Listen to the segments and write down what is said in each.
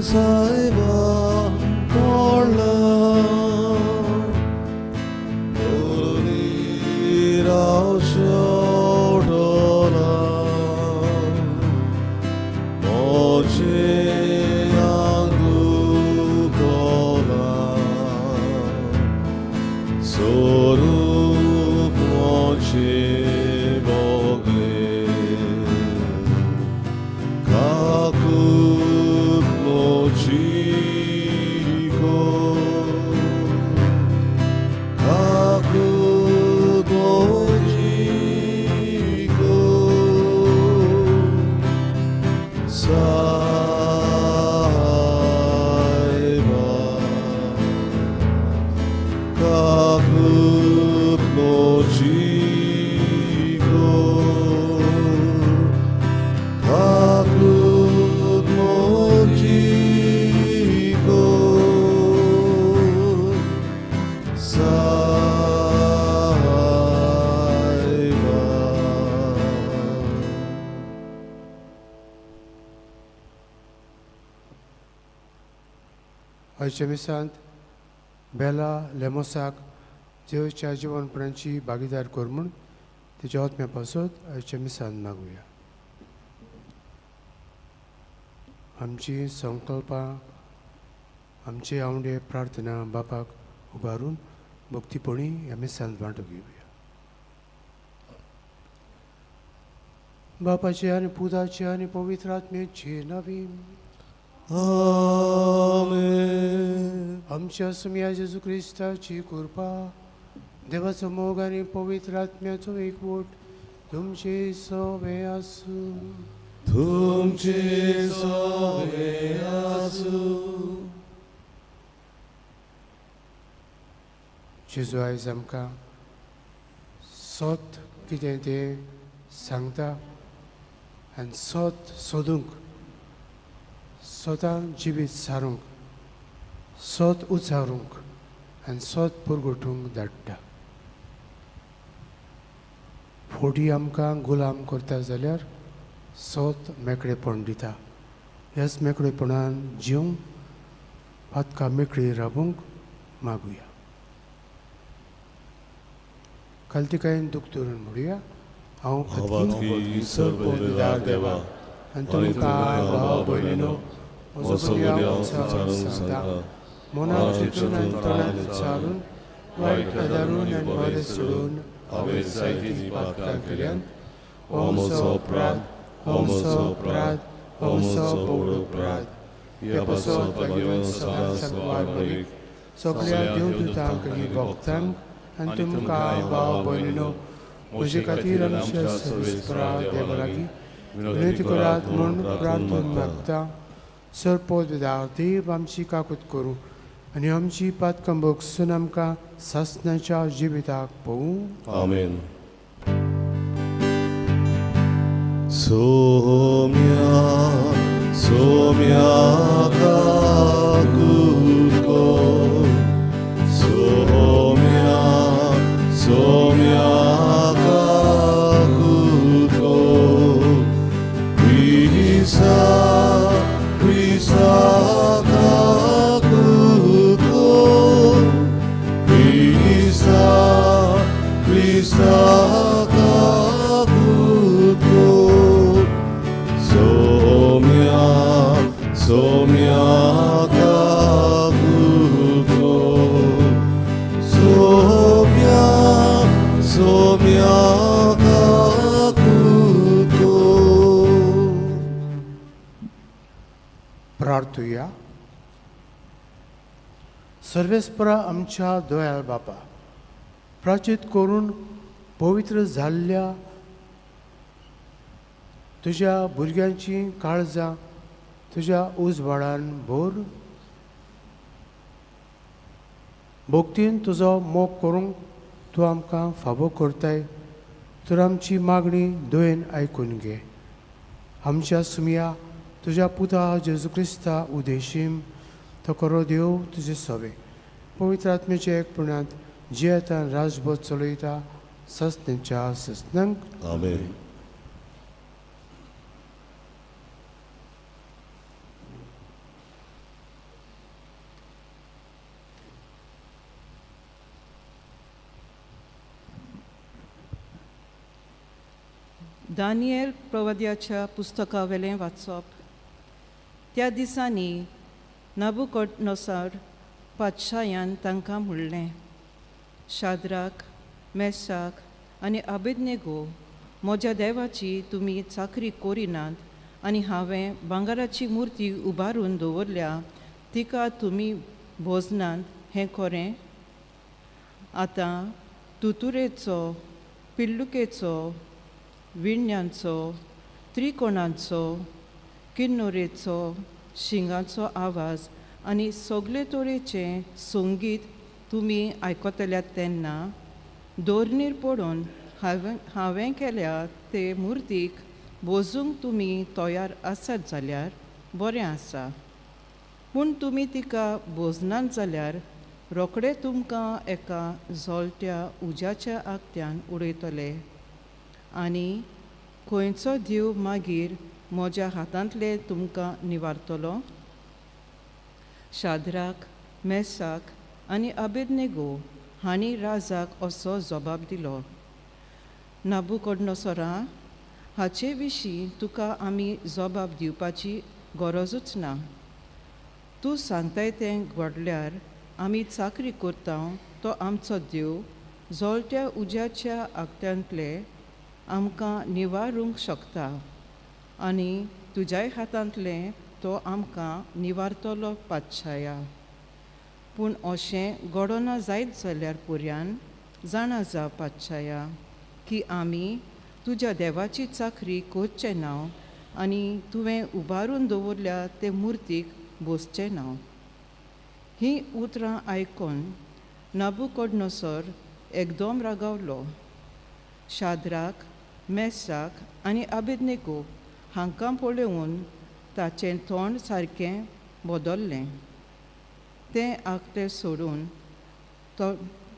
सायबा पडला राव सोडला मोजे आंगुकोला स्वरूप मोजे मोगले काकूत मोजिको काकूत मोजिको सायबा काकूत मोजिको काकूत मोजिको सायबा. आयच्या मिसांत बेला लेमोसाक जेवच्या जिवनपणाची भागीदार कर म्हूण तिच्या आत्म्या पासत आयच्या मिसांत मागुया. आमची संकल्पां, आमचे आवडे प्रार्थना बापाक उबारून भक्तीपणी ह्या मिसांत वांटो घेवया. बापाचे आनी पुताचे आनी पवित्र आत्म्याचे नवीन. आमेन. आमच्या सुमया जेजू क्रिस्ताची कृपा, देवाचो मोग आनी पवित्र आत्म्याचो एकवट तुमचे सवे आसूं. तुमचे सवे आसूं. जेजू आयज आमकां सत कितें तें सांगता आनी सत सोदूंक, स्वता जिवीत सारूंक, सत उचारूंक आनी सत पुरगोटूंक धाडटा. फोटी आमकां गुलाम करता जाल्यार सत मेकळेपण दिता. ह्याच मेकळेपणान जिवंक पातकां मेकळी राबूंक मागुया. कालतिकायेन दूख धरून म्हणुया. हांव हांव सर्वदार देवा आनी तुमकां भाव भयणीनो म्हजो गुन्यांव उच्चारून सांगता. मनात चिंतून आनी तोंडान उच्चारून, वायट आदारून आनी बरें सोडून हांवें जायतीं पातकां केल्यान. हो म्हजो अपराध, हो म्हजो अपराध, हो म्हजो व्हड अपराध. ह्या पासत भाग्यवान सदांच वाट बरी सगळ्या देवदूतांक आनी भक्तांक आनी तुमकां भाव भयणीनो म्हजे खातीर आमच्या सर्वेस्परा देवा लागीं विनंती करात म्हूण प्रार्थून मागता. सरपोत देव आमची काकूत करूं आनी आमची पातकां भोगसून आमकां सासणाच्या जिविताक पळोवं. आमेन. सोम्या सोम्या काकूत कर, सोम्या सोम्या काकूत कर, क्रिस्ता क्रिस्ता काकूत कर, क्रिस्ता क्रिस्ता काकूत कर, सोम्या सोम्या काकूत कर, सोम्या सोम्या काकूत कर. प्रार्थुया. सर्वेस्परा आमच्या दोयाळ बापा, प्राचीत करून पवित्र जाल्ल्या तुज्या भुरग्यांची काळजां तुज्या उजवाडान भर. भक्तीन तुजो मोग करूंक तूं आमकां फावो करताय तर आमची मागणी दयेन आयकून घे. आमच्या सुमया तुज्या पुता जेजू क्रिस्ता उदेशीम तो करो देव तुजे सवे पवित्र आत्म्याच्या एकपणांत जियेतान राजबोध चलयता सस्नेच्या सस्नांक. आमेन. दानियल प्रवाद्याच्या पुस्तकावेलें वाचप. त्या दिसांनी नाबुकोडनोसार पातशायान तांकां म्हणलें, शाद्राक, मेसाक आनी आबेदनेगो म्हज्या देवाची तुमी चाकरी करिनात आनी हांवें भांगराची मुर्ती उबारून दवरल्या तिका तुमी भोजनात हें खरें? आतां तुतुरेचो, पिल्लुकेचो, विण्यांचो, त्रिकोणांचो, किन्नोरेचो, शिंगाचो आवाज आनी सगळे तरेचें संगीत तुमी आयकतल्यात तेन्ना दोरणीर पडून हांवें केल्या ते मुर्तीक बोजूंक तुमी तयार आसात जाल्यार बरें आसा, पूण तुमी तिका बोजनात जाल्यार रोखडे तुमकां एका जोलत्या उज्याच्या आगत्यान उडयतले आनी खंयचो देव मागीर म्हज्या हातांतले तुमकां निवारतलो. शाद्राक, मेसाक आनी आबेदनेगो हांणी राजाक असो जबाब दिलो, नाबुकोडनोसरा, हाचे विशीं तुका आमी जबाब दिवपाची गरजूच ना. तूं सांगताय तें घडल्यार आमी चाकरी करता तो आमचो देव जोलत्या उज्याच्या आगत्यांतले आमकां निवारूंक शकता आनी तुज्याय हातांतलें तो आमकां निवारतलो पातशाया. पूण अशें घडना जायत जाल्यार पुर्यान जाणा जा पातशाया की आमी तुज्या देवाची चाकरी करचें ना आनी तुवें उबारून दवरल्या ते मुर्तीक बसचें ना. हीं उतरां आयकून नाबुकोडनोसर एकदम रागावलो. शाद्राक, मेसाक आनी आबेदनेगो हांकां पळोवन ताचें तोंड सारकें बदल्लें. तें आगटें सोडून तो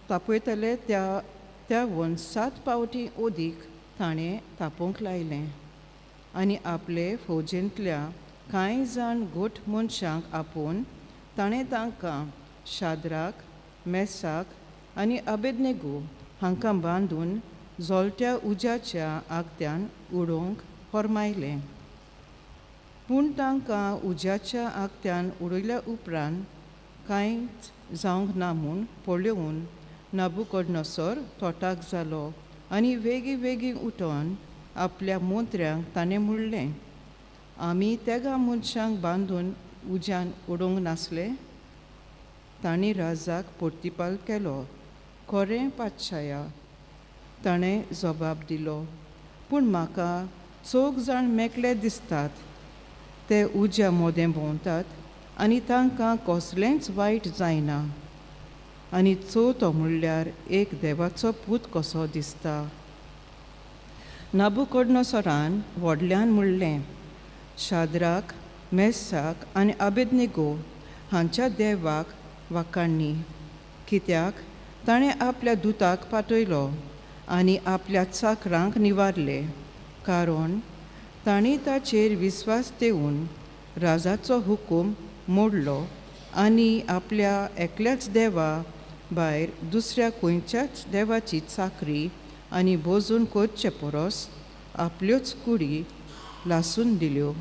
तापयतले त्यावन 7 पावटी अदीक ताणें तापोवंक लायलें आनी आपले फौजेंतल्या कांय जाण घट मनशांक आपोवन ताणें तांकां शाद्राक, मेसाक आनी आबेदनेगो हांकां बांदून जोलत्या उज्याच्या आगत्यान उडोवंक फर्मायलें. पूण तांकां उज्याच्या आगत्यान उडयल्या उपरांत कांयच जावंक ना म्हूण पळोवन नाबुकोडनोसर तोटाक जालो आनी वेगीं वेगीं उठोन आपल्या मंत्र्यांक ताणें म्हणलें, आमी तेगा मनशांक बांदून उज्यान उडोवंक नासले? तांणी राजाक प्रतिपाल केलो, खरें पातशाया. ताणें जबाब दिलो, पूण म्हाका चौग जाण मेकळे दिसतात, ते उज्या मोदें भोंवतात आनी तांकां कसलेंच वायट जायना आनी चवथो म्हणल्यार एक देवाचो पूत कसो दिसता. नाबुकोडनोसरान व्हडल्यान म्हणलें, शाद्राक, मेसाक आनी आबेदनेगो हांच्या देवाक वाखाणणी, कित्याक ताणें आपल्या दुताक पाठयलो आनी आपल्या चाकरांक निवारले, कारण तांणी ताचेर विस्वास देवन राजाचो हुकूम मोडलो आनी आपल्या एकल्याच देवा भायर दुसऱ्या खंयच्याच देवाची चाकरी आनी बोजून करचे परस आपल्योच कुडी लासून दिल्यो.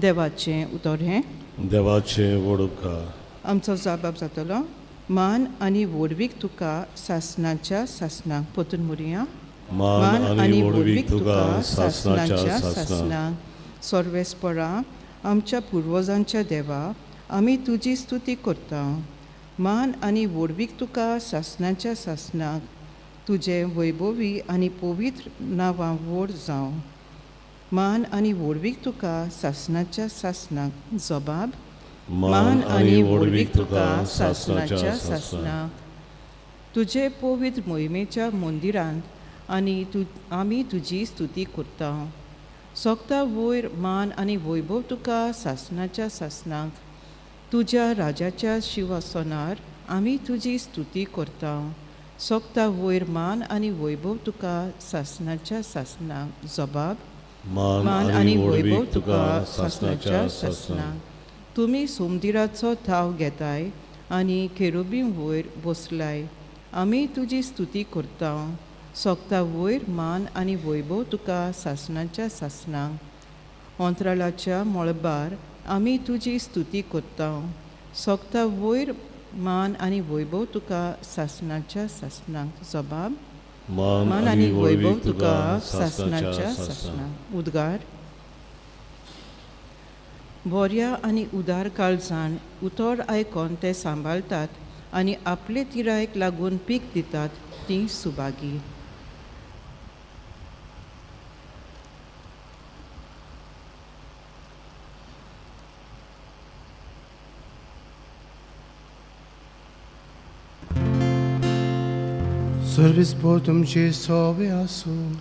देवाचें उतर हें. देवाचें व्हड उपकार. आमचो जबाब जातलो, मान आनी व्हडवीक तुका सासणाच्या सासणाक. परतून म्हणया, मान आनी व्हडवीक तुका सासणाच्या सासणाक. सर्वेस्परा, आमच्या पुर्वजांच्या देवा, आमी तुजी स्तुती करता. मान आनी व्हडवीक तुका सासणाच्या सासणाक. तुजें वैभवी आनी पवित्र नांवां व्हड जावं. मान आनी व्हडवीक तुका सासणाच्या सासणाक. जबाब, मान आनी व्हडवीक तुका सासणाच्या सासणाक. तुजे पवित्र मोहिमेच्या मंदिरांत आनी आमी तुजी स्तुती करता. सोगता वयर मान आनी वैभव तुका सासणाच्या सासणाक. तुज्या राजाच्या शिवासनार आमी तुजी स्तुती करता. सोगता वयर मान आनी वैभव तुका सासणाच्या सासणाक. जबाब, मान आनी वैभव तुका सासणाच्या सासणाक. तुमी सुमदिराचो थाव घेताय आनी खेरुबी वयर बसलाय. आमी तुजी स्तुती करता. सोगता वयर मान आनी वैभव तुका सासणाच्या सासणांक. अंतराळाच्या मळबार आमी तुजी स्तुती करता. सोगता वयर मान आनी वैभव तुका सासणाच्या सासणांक. जबाब मान आनी वैभव तुका सासणाच्या सासणांक. उद्गार. बोऱ्या आनी उदार काळजान उतर आयकोन ते सांबाळतात आनी आपले तिरायक लागून पीक दितात ती सुभागी. सर्वीस पो तुमचे सोबे आसूं.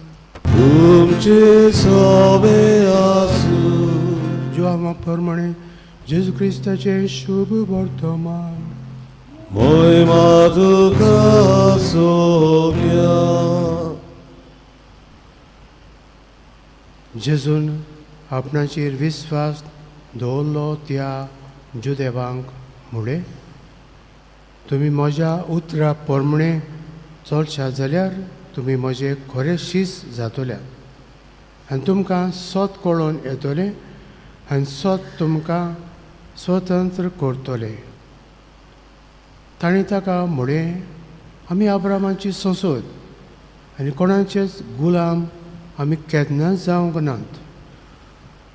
तुमचे सोबे आसूं. जुआमा प्रमाणे जेजू क्रिस्ताचें शुभ वर्तमान. मोहिमा तुका सोम्या. जेजून आपणाचेर विस्वास दवरलो त्या जुदेवांक म्हळें, तुमी म्हज्या उतरा प्रमाणे चलशात जाल्यार तुमी म्हजे खरे शीस जातल्यात आनी तुमकां सत कळोन येतलें आनी सत तुमकां स्वतंत्र करतलें. ताणें ताका म्हळें, आमी अब्रामाची संसद आनी कोणाचेच गुलाम आमी केन्नाच जावंक नात.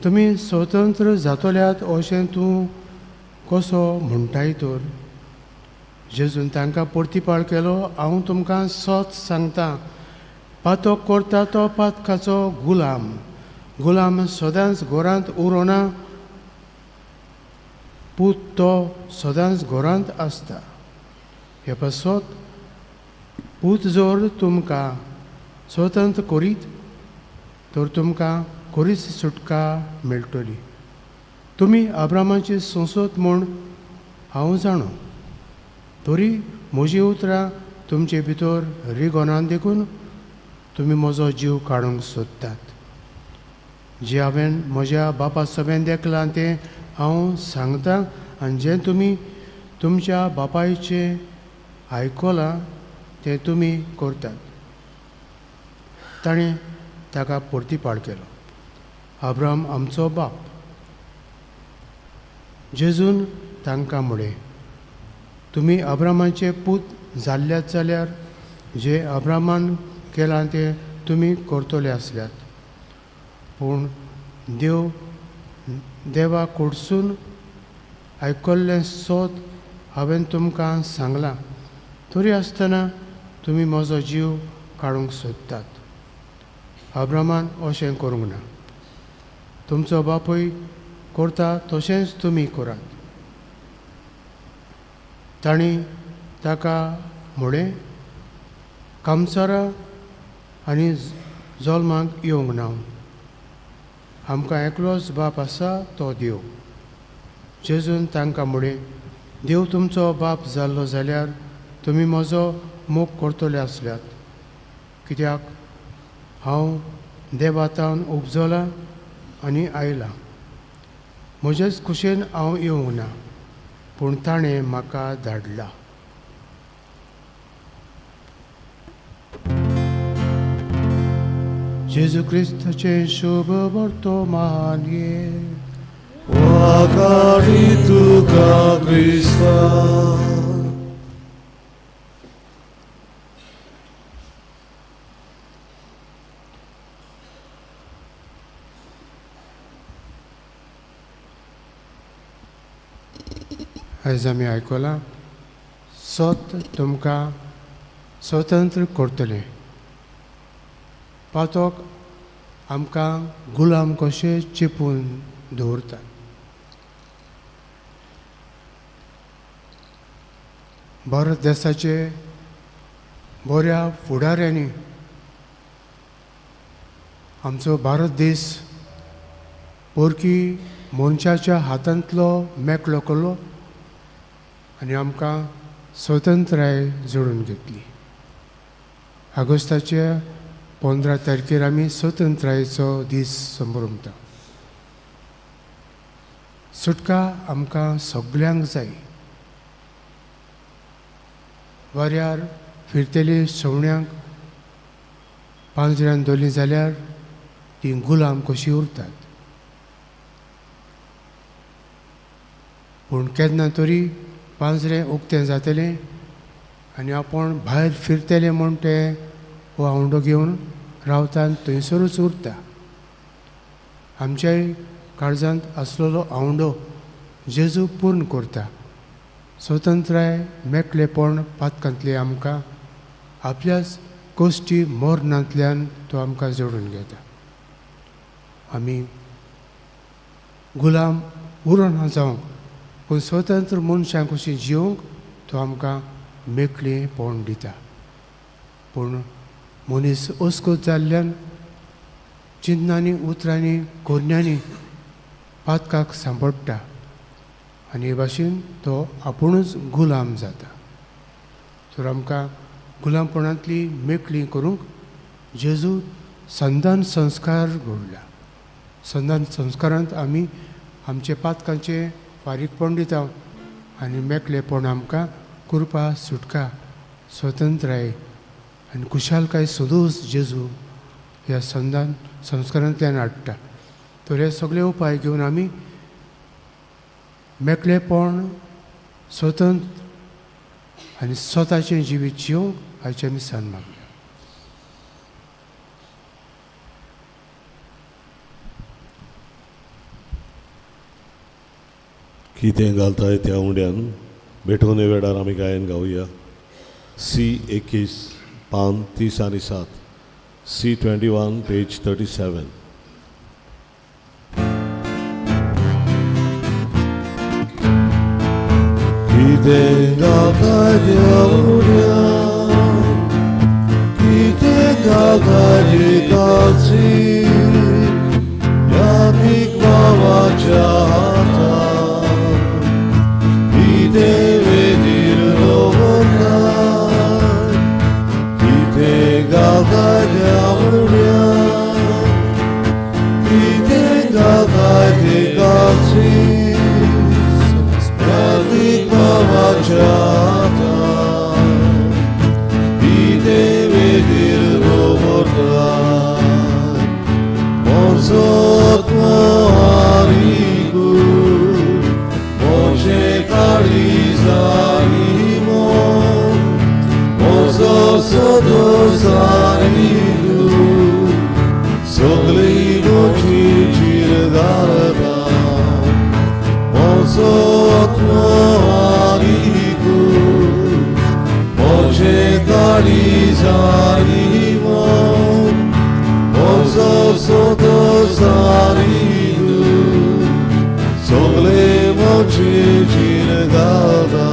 तुमी स्वतंत्र जातल्यात अशें तूं कसो म्हणटाय तर? जेजून तांकां परतीपाळ केलो, हांव तुमकां सत सांगता, पातक करता तो पातकाचो गुलाम. गुलाम सदांच घरांत उरोना, पूत तो सदांच घरांत आसता. हे पासत पूत जर तुमकां स्वतंत्र करीत तर तुमकां खरीच सुटका मेळटली. तुमी अब्रामाची संसद म्हूण हांव जाणो, तरी म्हजी उतरां तुमचे भितर रिगोना देखून तुमी म्हजो जीव काडूंक सोदतात. जें हांवें म्हज्या बापा सभेन देखलां तें हांव सांगतां आनी जें तुमी तुमच्या बापायचें आयकलां तें तुमी करतात. ताणें ताका परतीपाळ केलो, अब्राम आमचो बाप. जेजून तांकां म्हळें, तुमी अब्रामाचे पूत जाल्ल्यात जाल्यार जे अब्रामान केलां तें तुमी करतले आसल्यात. पूण देव देवा कडसून आयकल्लें सत हांवें तुमकां सांगलां, तरी आसतना तुमी म्हजो जीव काडूंक सोदतात. अब्रामान अशें करूंक ना. तुमचो बापूय करता तशेंच तुमी करात. तांणी ताका म्हळें, कामसारा आनी जल्माक येवंक ना, आमकां एकलोच बाप आसा तो देव. जेजून तांकां म्हळें, देव तुमचो बाप जाल्लो जाल्यार तुमी म्हजो मोग करतले आसल्यात, कित्याक हांव देवातावन उपजलां आनी आयलां. म्हजेच खुशेन हांव येवंक ना, पूण ताणें म्हाका धाडला. जेजू क्रिस्ताचें शुभ वर्तमान. वाखाणी तुका क्रिस्ता. आयज आमी आयकलां, सत तुमकां स्वतंत्र करतलें. पातक आमकां गुलाम कशें चेपून दवरतात. भारत देसाचे बऱ्या फुडाऱ्यांनी आमचो भारत देस परकी मनशाच्या हातांतलो मेकळो केलो आनी आमकां स्वतंत्राय जोडून घेतली. ऑगस्टाच्या 15 तारखेर आमी स्वतंत्रायेचो दीस संभ्रमता. सुटका आमकां सगल्यांक जाय. वाऱ्यार फिरतले सवण्यांक पांजऱ्यान दवरलीं जाल्यार तीं गुलाम कशीं उरतात. पूण केन्ना तरी पांजरें उक्तें जातलें आनी आपूण भायर फिरतलें म्हूण तें हो आवंडो घेवन रावता आनी थंयसरूच उरता. आमच्याय काळजांत आसलेलो आवंडो जेजू पूर्ण करता. स्वतंत्राय मेकळेपण पातकांतलें आमकां आपल्याच कोश्टी मरणांतल्यान तो आमकां जोडून घेता. आमी गुलाम उरना जावंक पूण स्वतंत्र मनशां कशीं जिवंक तो आमकां मेकळेपण दिता. पूण मनीस अस्कोत जाल्ल्यान चिंतनांनी उतरांनी कोरण्यांनी पातकाक सांपडटा आनी हे भाशेन तो आपुणूच गुलाम जाता. तर आमकां गुलामपणांतली मेकळी करूंक जेजू संदान संस्कार घडला. संदान संस्कारांत आमी आमचे पातकांचें फारीकपण दिता आनी मेकळेपण आमकां कृपा सुटका स्वतंत्राय आनी खुशालकाय सदोस जेजू ह्या संदान संस्कारांतल्यान हाडटा. तर हे सगळे उपाय घेवन आमी मेकळेपण स्वतंत्र आनी स्वताचें जिवीत जिवंक हाचें आमी सान मागया. कितें घालताय त्या उंड्यान बेठोने वेळार आमी गायन गावया. सी 21 पान 30 आनी 7, C 21 page 37. कितें घालताय त्या उंड्यान, कितें घालताय जिकाची, ह्या भीक बाबाच्या हातान, कितें वेदीर दवरताय, कितें घालताय त्या उंड्यान, कितें घालताय जिकाची, ह्या भीक बाबाच्या हातान, कितें वेदीर दवरताय, म्हजो आत्मो आनी म्हजें काळीज आनी मन, म्हजो सदोस आनी सगळी म्हजी जीर घालता, म्हजो आत्मो आनी म्हजें काळीज आनी मन, म्हजो सदोस आनी सगळे म्हजी जीर घालता.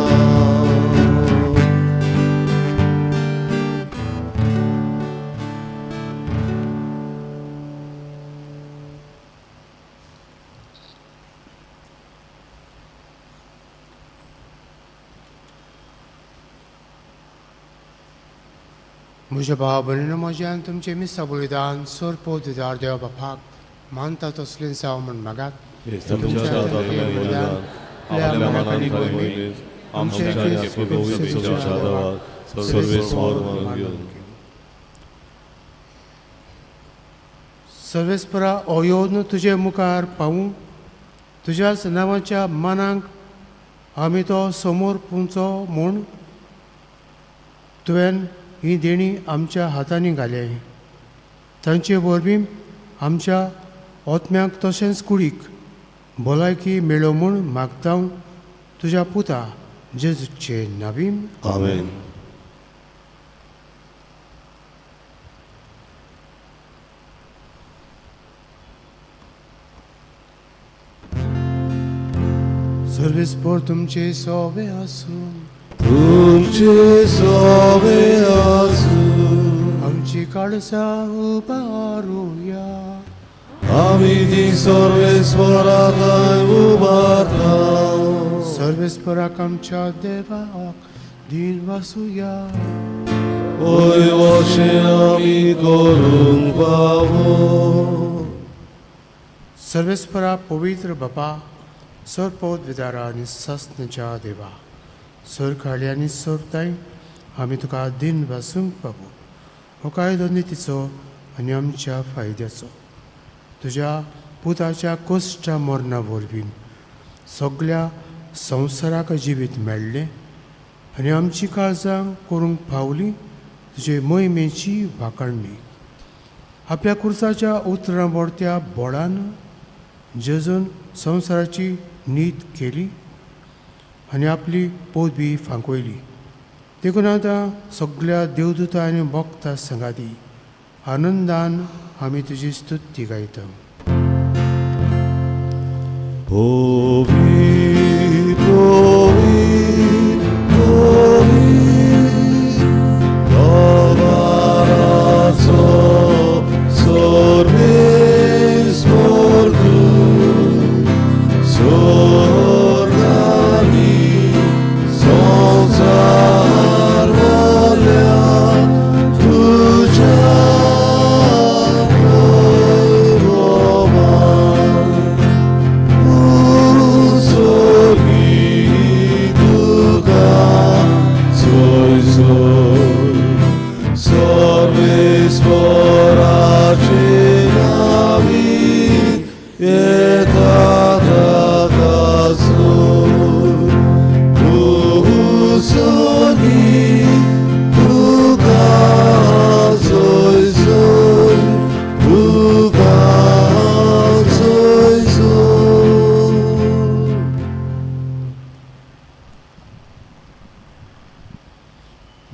म्हज्या भाव भयणीनो, म्हज्या आनी तुमचें मिसा बलिदान सोरपो दिदार देवा बापाक मानता तसलें जावं म्हूण मागात. तुमच्या हातांतलें बलिदान आपल्या मनान पयलींच आमच्या पवित्र देवाक सर्वेस्पर मानून घेवन. सर्वेस्परा अयोन तुजे मुखार पावूं, तुज्याच नांवाच्या मानाक आमी तो समोर पुंचो म्हूण तुवें ही देणी आमच्या हातांनी घाल्या. तांचे वरवीं आमच्या आत्म्याक तशेंच कुडीक भलायकी मेळो म्हूण मागता तुज्या पुता जेजूचे नावीम. आमेन. सर्वेस्पर तुमचे सोवे आसूं. तुमचे सोवे आसूं. आमची काळजां उबारुया. आमी ती सर्वेस्परा थंय उबारता. सर्वेस्पराक आमच्या देवाक दिन वासुया. ओय वशें आमी करूंक फावो. सर्वेस्परा पवित्र बापा, सरपोत विदारा आनी सस्नच्या देवा, सरकाळी आनी सरताय आमी तुका दिन वासूंक पावो. हो कायदो नितीचो आनी आमच्या फायद्याचो। तुज्या पुताच्या कोश्टा मरणा वरवीं सगळ्या संवसाराक जिवीत मेळ्ळें आनी आमची काळजां करूंक पावली तुजे मोहिमेची वाखाणणी। आपल्या कुर्साच्या उतरां बोडत्या बोळान जेजून संवसाराची नीत केली आनी आपली पदवी फांकयली। देखून आतां सगळ्या देवदूता आनी भक्ता संगाती आनंदान आमी तुजी स्तुती गायता।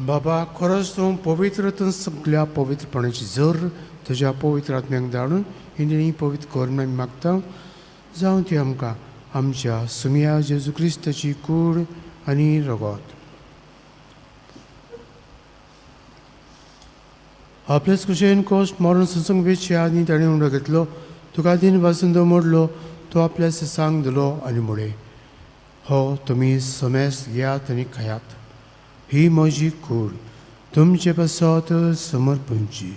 बाबा खरोच तूं पवित्र तूं सगळ्या पवित्रपणाची जर तुज्या पवित्र आत्म्याक धाडून ही पवित्र कर म्हूण आमी मागता। जावं ती आमकां आमच्या सुमया जेजू क्रिस्ताची कूड आनी रगत। आपलेच कुशेन कोश्ट मरण ससंग वेचचे आनी ताणें उंडो घेतलो, तुका दिन वासून तो मोडलो, तो आपल्या सांग दिलो आनी म्हळें, हो तुमी समेस घेयात आनी खायात, ही म्हजी कूड तुमचे पासत समर्पणची।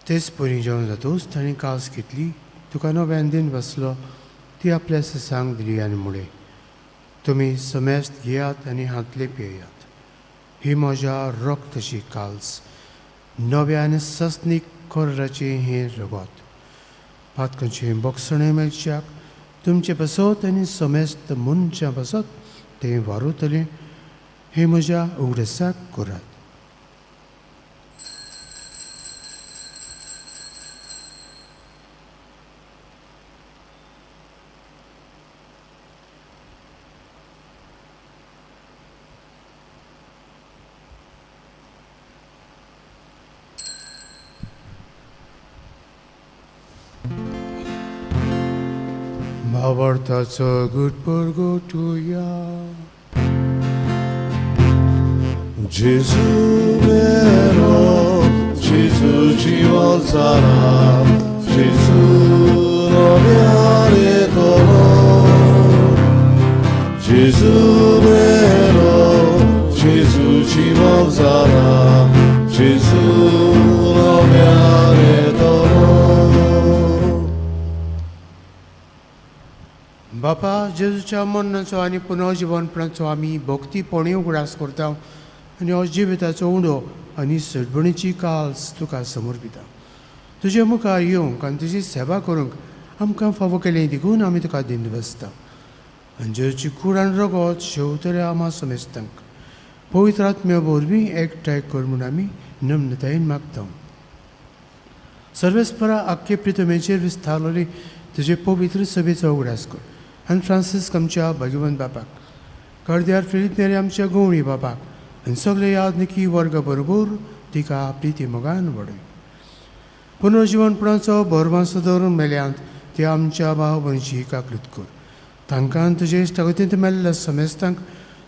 तेच परी जेवण जातूच ताणें कास घेतली, तुका नव्यान दिन बसलो, ती आपल्या सांग दिली आनी म्हळें, तुमी समेस्त घेयात आनी हातले पियेयात, ही म्हज्या रक्तची काल्स, नव्या आनी सस्नीक कोर्राचें हें रगत। पातकांचें बोगसणें मेळच्याक तुमचे पासत आनी समेस्त मनशां पासत तें वारवतलें, हें म्हज्या उगडासाक करात। भावार्थाचो गुटपुरगोटुया। Gesù vero, Gesù ci vuol sarà, Gesù non viene color. Gesù vero, Gesù ci vuol sarà, Gesù non viene color. बापा जेजूच्या मरणाचो आनी पुनर्जिवनपणाचो आमी भक्तीपणी उगडास करता आनी हो जिविताचो उंडो आनी सडबणीची काल्स तुका समर्पिता। तुजे मुखार येवंक आनी तुजी सेवा करूंक आमकां फावो केलें देखून आमी तुका दिंड बसता। आनी जेजूची कूड आनी रगत शेवतल्या आमा समेस्तांक पवित्र आत्म्या वरवीं एकठांय कर म्हूण आमी नम्रतायेन मागता। सर्वेस्परा आख्खे प्रितमेचेर विस्तारलेली तुजे पवित्र सभेचो उगडास कर आनी फ्रांसीस्क आमच्या भाग्यवंत बापाक, कर्द्यार फिलीप नेरी आमच्या गवळी बापाक आनी सगळे यादनिकी वर्ग बरोबर तिका प्रिती मोगान वडय। पुनर्जिवनपणाचो भरवांसो दवरून मेल्यांत ते आमच्या भाव भयणीची काकळूत कर, तांकां तुजे इश्टागतींत मेल्ल्या समेस्तांक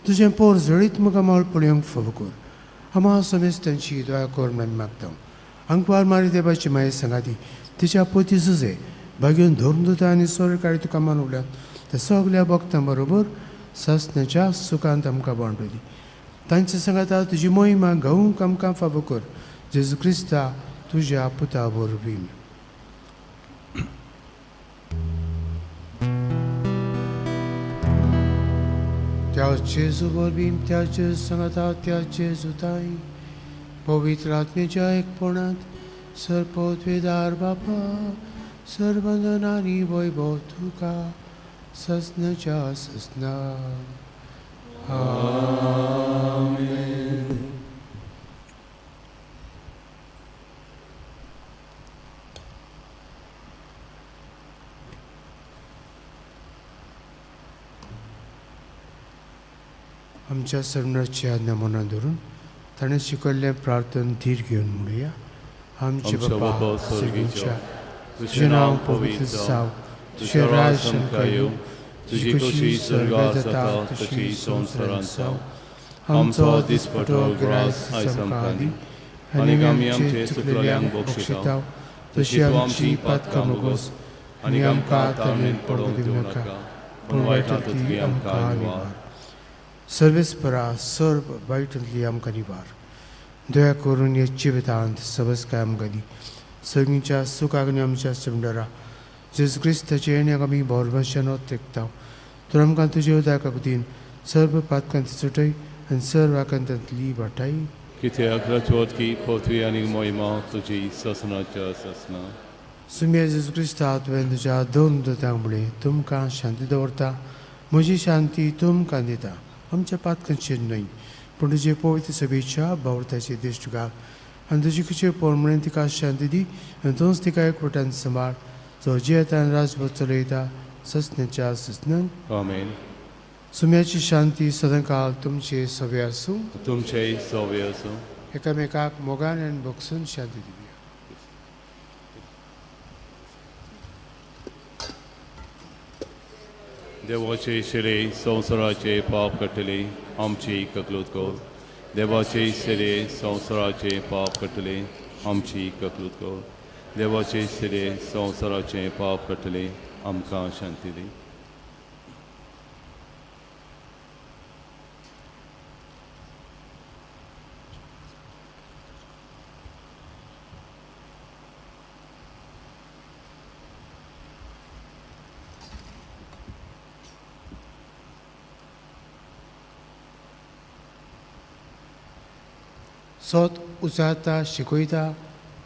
तुजें पोर जळीत मुखामळ पळोवंक फावो कर। आमा समेस्तांची दया कर म्हूण मागता। आंकवार मारी देवाची माये सांगाती तिच्या पोती जुजे भाग्योन धर्मदूता आनी सरकारी तुका मानवल्यात त्या सगल्या भक्तां बरोबर सासण्याच्या सुखांत आमकां बांडू दी. तांच्या सांगाता तुजी मोहिमा गावूंक आमकां फावो कर, जेजू क्रिस्ता तुज्या पुता वरवीं. त्या जेजू वरवीं, त्या जेजू सांगाता, त्या जेजू ताई पवित्र आत्म्याच्या एकपणांत सर्वपदवेदार बापा सर्वंदनानी वैभव तुका ससनाच्या ससना. आमेन. आमच्या सरणाची आज्ञा मनात धरून ताणें शिकयल्लें प्रार्थन धीर घेवन म्हणुया. आमचे बापा स्वर्गीच्या, तुजें नांव पवित्र जावं, तुजें राज आमकां येवं, तुजी खोशी स्वर्गात जाता तशी संवसारांत जावं. आमचो दिसपटो ग्रास आयज आमकां दी, आनी आमी आमचे चुकलेल्यांक बक्षिता तशी आमची पातकां मोगोस, आनी आमकां ताणें पडूंक दिवं नाका, पूण वायटांतली आमकां निवार. सर्वेस्परा सर्व वायटांतली आमकां निवार. दया करून हे जिवितांत सबसकाय आमकां दी. सगळींच्या सुखाक आनी आमच्या समडरा जेजू क्रिस्ताचे येण्याक आमी भरभश्यान तेकता. तर आमकां तुजे उदकाक दीन सर्व पातकांत सुटय आनी सर्व आकांतांतली वाटाय. कित्याक राजवटकी पृथ्वी आनी मोहिमा तुजी ससनाच्या ससना. सुम्या जेजू क्रिस्ता, तुवें तुज्या दोन दुतांक म्हणलें, तुमकां शांती दवरता, म्हजी शांती तुमकां दिता. आमच्या पातकांचेर न्हय पूण तुजे पवित्र सभेच्या बावडताचे दिश्ट घाल आनी तुजी खुशे पळोवन तिका शांती दी आनी तूंच तिका एकवटान सांबाळ, जो जियेता आनी राजभर चलयता ससण्याच्या ससनान. आमेन. सुम्याची शांती सदांकाल तुमचे सवे आसूं. तुमचे सवे आसूं. एकामेकाक मोगान आनी भोगसून शांती दिवया. देवाचे शिरे संवसाराचे पाप काडटले, आमची ककलूत कर. देवाचे शिरे संवसाराचे पाप काडटले, आमची ककलूत कर. देवाचे शिरे संवसाराचे पाप काडटले, आमकां शांती दी. सोत उचारता, शिकयता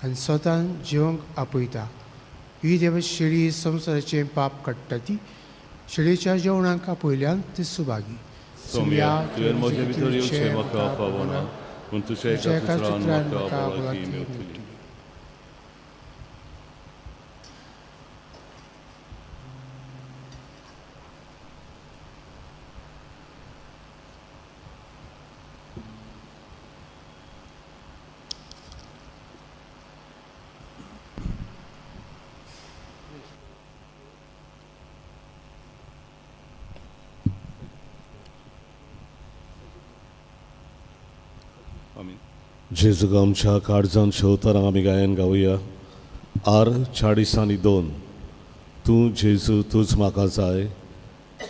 आनी स्वतान जिवंक आपयता. ही देव शेळी संवसाराचें पाप काडटा. ती शेळीच्या जेवणाक आपयल्यान ती सुभागी. सोम्या, तुवें म्हजे भितर येवचें म्हाका फावना, पूण तुज्या एका उतरान म्हाका भलायकी मेळटली. आमेन. जेजूक आमच्या काळजान शेवतना आमी गायन गावया आर 40 आनी 2. तूं जेजू तूंच म्हाका जाय,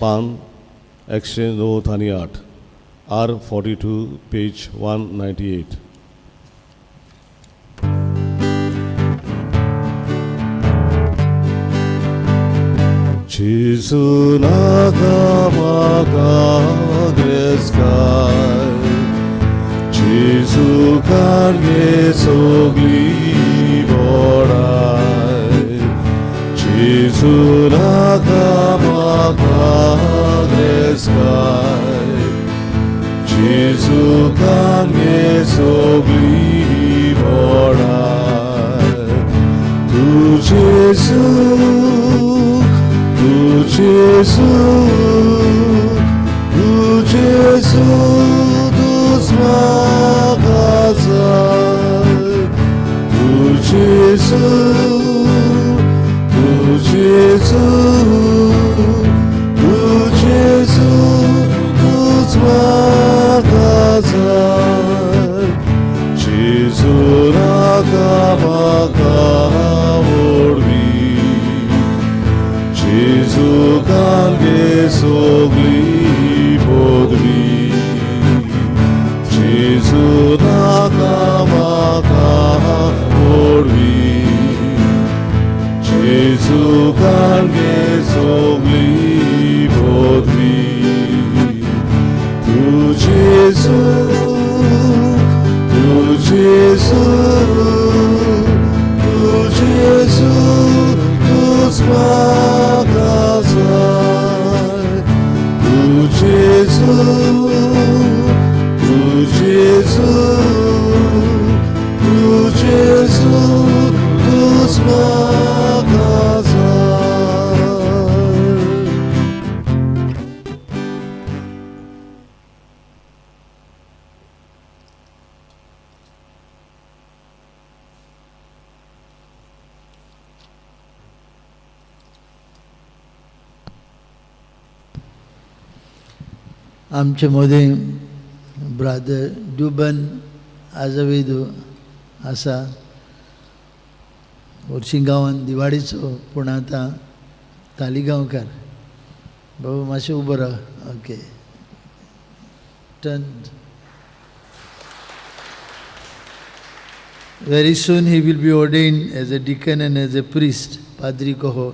पान 190 आनी 8, आर 42 पेज 198. जेजू नाका म्हाका ग्रेस्ताय, जेजू कारगे सगली बडाय, जेजू नाका म्हाका ग्रेस्ताय, जेजू कारगे सगली बडाय. तूं जेजू, तूं जेजू, तूं जेजू, तूंच म्हाका जाय. तूं जेजू, तूं जेजू, तूं जेजू, तूंच म्हाका जाय. जेजू नाका म्हाका व्हडवी, जेजू कांगे सगली जेजू काडगे सोगली पदवी तूं जेजू तूं जेजू तूं जेजू तूंच म्हाका जाय तूं जेजू तूं जेजू तूं जेजू तूंच म्हाका जाय. आमचे मदीं ब्रादर ड्युबन आजवेदू आसा. वर्शी गांवान दिवाडीचो, पूण आतां तालिगांवकार. बाबा मातशें उबो राव. Okay, turn. Very soon he will be ordained as a deacon and as a priest. पाद्री कहो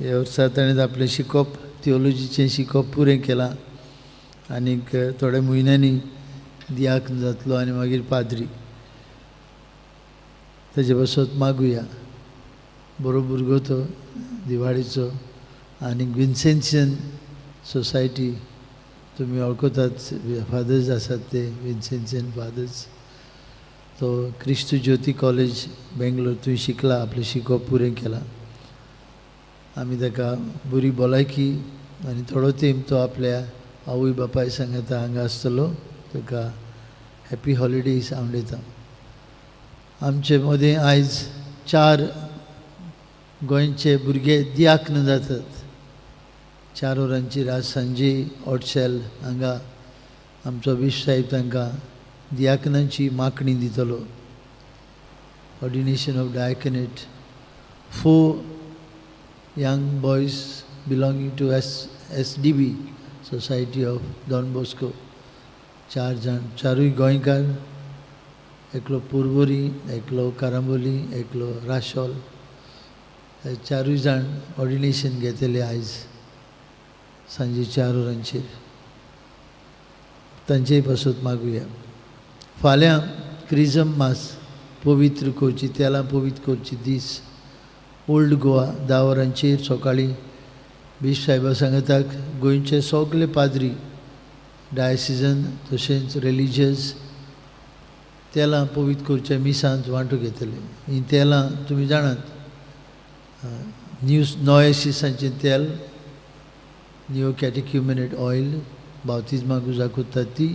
ह्या वर्सा ताणें आपलें शिकोप, थियोलॉजीचें शिकोप पुरें केलां आनीक थोड्या म्हयन्यांनी दियाक जातलो आनी मागीर पाद्री. ताजे पासत मागुया. बरो भुरगो तो दिवाळीचो. आनी विन्सेन्शियन सोसायटी तुमी वळखतात, फादर्स आसात ते विन्सेन्शियन फादर्स. तो क्रिस्तू ज्योती कॉलेज बेंगलोर थंय शिकला, आपलें शिकोप पुरें केलां. आमी ताका बरी भलायकी आनी थोडो तेंप तो आपल्या आवय बापाय सांगाता हांगा आसतलो. ताका हॅपी हॉलिडेज आवडयता. आमचे मदीं आयज 4 गोंयचे भुरगे दियाक्न जातात. 4 वरांचेर आज सांजे ऑटशेल हांगा आमचो बिशप साहेब तांकां दियाकनांची मागणी दितलो. Ordination of diaconate. 4 young boys belonging to S D B society of Don Bosco. 4 जाण, 4 गोंयकार, एकलो पुर्वरी, एकलो कारांबोली, एकलो राशोल. हे 4 जाण ऑर्डिनेशन घेतले आयज सांजे 4 वरांचेर. तांचेय पासत मागुया. फाल्यां क्रिजम मास, पवित्र करची, तेलां पवित्र करची दीस. ओल्ड गोवा 10 वरांचेर सकाळीं बिशप साहेबा सांगाताक गोंयचे सगळे पाद्री, डायसिजन तशेंच रिलीजियस तेलां पवित्र करच्या मिसांत वांटो घेतले. हीं तेलां तुमी जाणात, न्यू नोएसिसांचें तेल, न्यू कॅटिक्युमिनेट ऑयल, बावतिज्मा गुजा करतात ती,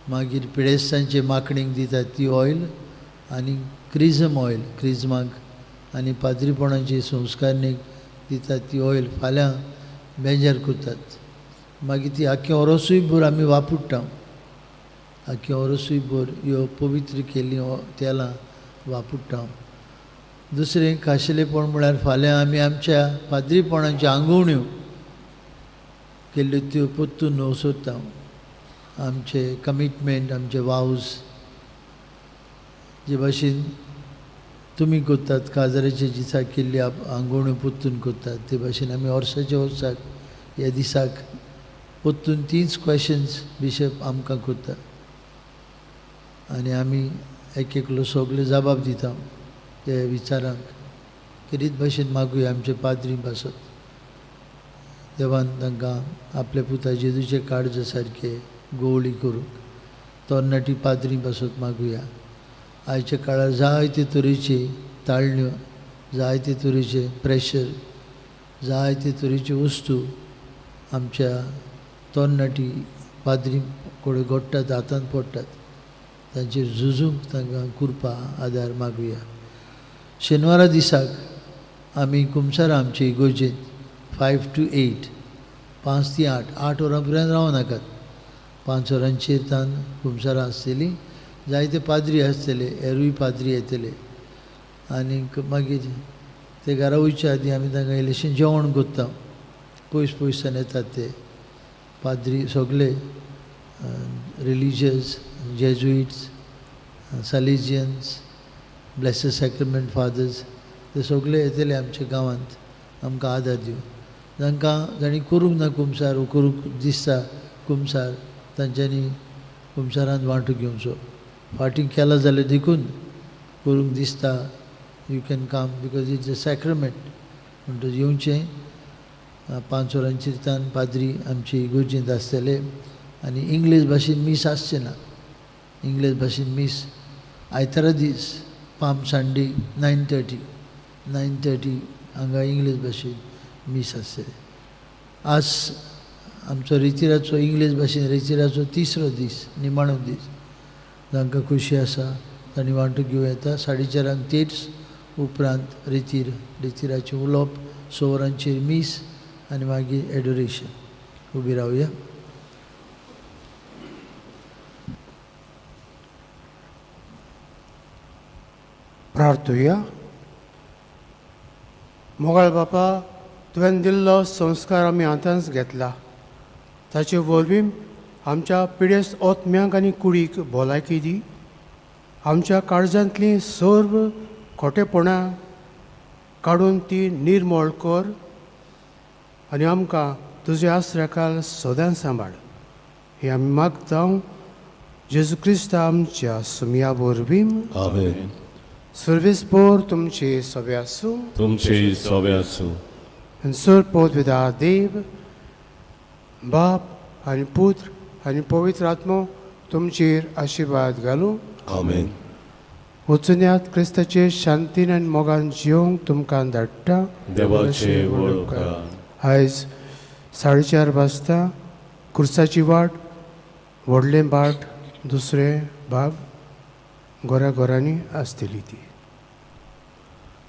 मागीर पिडेस्तांचे माकणीक दितात ती ऑयल, आनी क्रिजम ऑयल क्रिजमाक आनी पाद्रीपणाचे संस्कारणीक दितात ती ऑयल फाल्यां बेंजार करतात. मागीर ती आख्खें ओरोसूय भर आमी वापरता. आख्खें ओरोसूय भर ह्यो पवित्र केल्लीं तेलां वापरता. दुसरें खाशेलेपण म्हळ्यार फाल्यां आमी आमच्या पाद्रीपणाच्यो आंगवण्यो केल्ल्यो त्यो परतून वसरता. आमचे कमिटमेंट, आमचे वावज जे भाशेन तुमी करतात, काजाराचे दिसाक केल्ली आंगवण्यो परतून करतात, ते भाशेन आमी वर्साच्या वर्साक ह्या दिसाक परतून तीच क्वेशन्स बिशप आमकां करता आनी आमी एक एकलो सगळे जबाब दिता ते विचारांक. खेरीत भाशेन मागुया आमचे पाद्री पासत देवान तांकां आपल्या पुता जेजूचे काळजा सारके गोवळी करूंक. तरणाटी पाद्री पासत मागुया. आयच्या काळार जायते तरेचे ताळण्यो, जायते तरेचे प्रेशर, जायते तरेच्यो वस्तू आमच्या तरणाटी पाद्री कडेन घडटात, हातांत पडटात. तांचेर झुजूंक तांकां कृपा आदार मागुया. शेनवारा दिसाक आमी कुमसारां आमचे इगोर्जेंत 5 to 8, 5 ते 8, 8 वरां पर्यंत रावं नाकात. 5 वरांचेर तान कुमसारां आसतलीं, जायते पाद्री आसतले, हेरूय पाद्री येतले आनीक मागीर ते घरा वयचे आदीं आमी तांकां इल्लेशें जेवण करता. पयस पयसच्यान येतात ते पाद्री सगळे, religious, Jesuits, Salesians, blessed sacrament fathers ते सगळे येतले आमच्या गांवांत आमकां आदार दिवंक. जांकां जांणी करूंक ना कुमसार वो करूंक दिसता कुमसार तांच्यांनी कुमसारांत वांटो घेवचो. फाटीं केला जाल्यार देखून करूंक दिसता you can come because it's a sacrament. म्हणटच येवचें 5 वरांचेर तान पाद्री आमची इगर्जेंत आसतले आनी इंग्लीश भाशेन मीस आसचें ना. इंग्लीश भाशेन मीस आयतारा दीस पाम संडे 9:30 हांगा इंग्लीश भाशेन मीस आसतलें. आज आमचो रितिराचो इंग्लीश भाशेन रितिराचो तिसरो दीस, निमाणो दीस. जांकां खुशी आसा तांणी वांटो घेवं येता. 4:30 तेर्स, उपरांत रितीर, रितिराचें उलोवप, 6 वरांचेर मीस आनी मागीर एडोरेशन. उबी रावया. प्रार्थुया. मोगाळ बापा, तुवें दिल्लो संस्कार आमी आतांच घेतला, ताचे वरवीं आमच्या पिडेस्त ओतम्यांक आनी कुडीक भलायकी दी. आमच्या काळजांतलीं सर्व खोटेपणां काडून ती निर्मळ कर आनी आमकां तुज्या आसऱ्याखाल सदांच सांबाळ. हे आमी मागता जेजू क्रिस्त आमच्या सुमया वरवीं. आमेन. सर्वीस पोर तुमचे सगळे आसूं, तुमचे सोबे आसूं. आनी सर पोत देव बाप आनी पुत्र आनी पवित्र आत्मो तुमचेर आशिर्वाद घालूं. आमेन. वचुन्यात क्रिस्ताचे शांतीन आनी मोगान जिवंक तुमकां धाडटा. देवाचे व्हड उपकार. आयज 4:30 वाजता कुर्साची वाट, व्हडलें बाट, दुसरें भाग घरा घरांनी आसतली ती.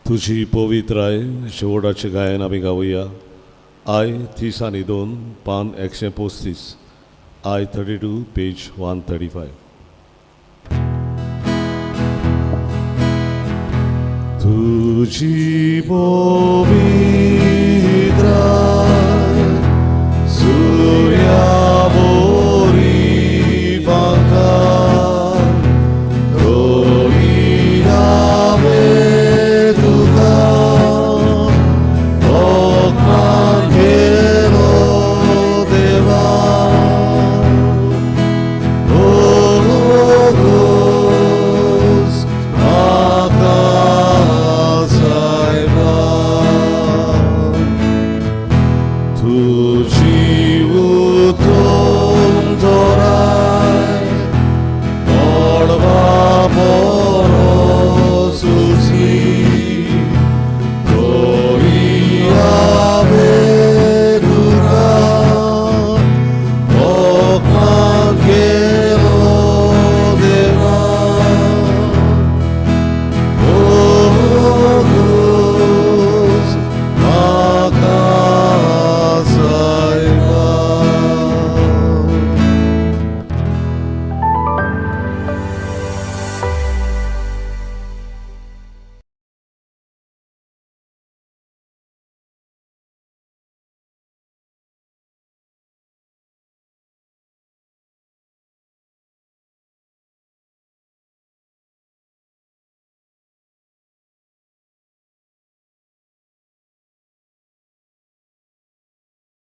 तुजी पवित्राय शेवटाचें गायन आमी गावया. I 32 पान 135, I 32 page 135. तुजी पवित्राय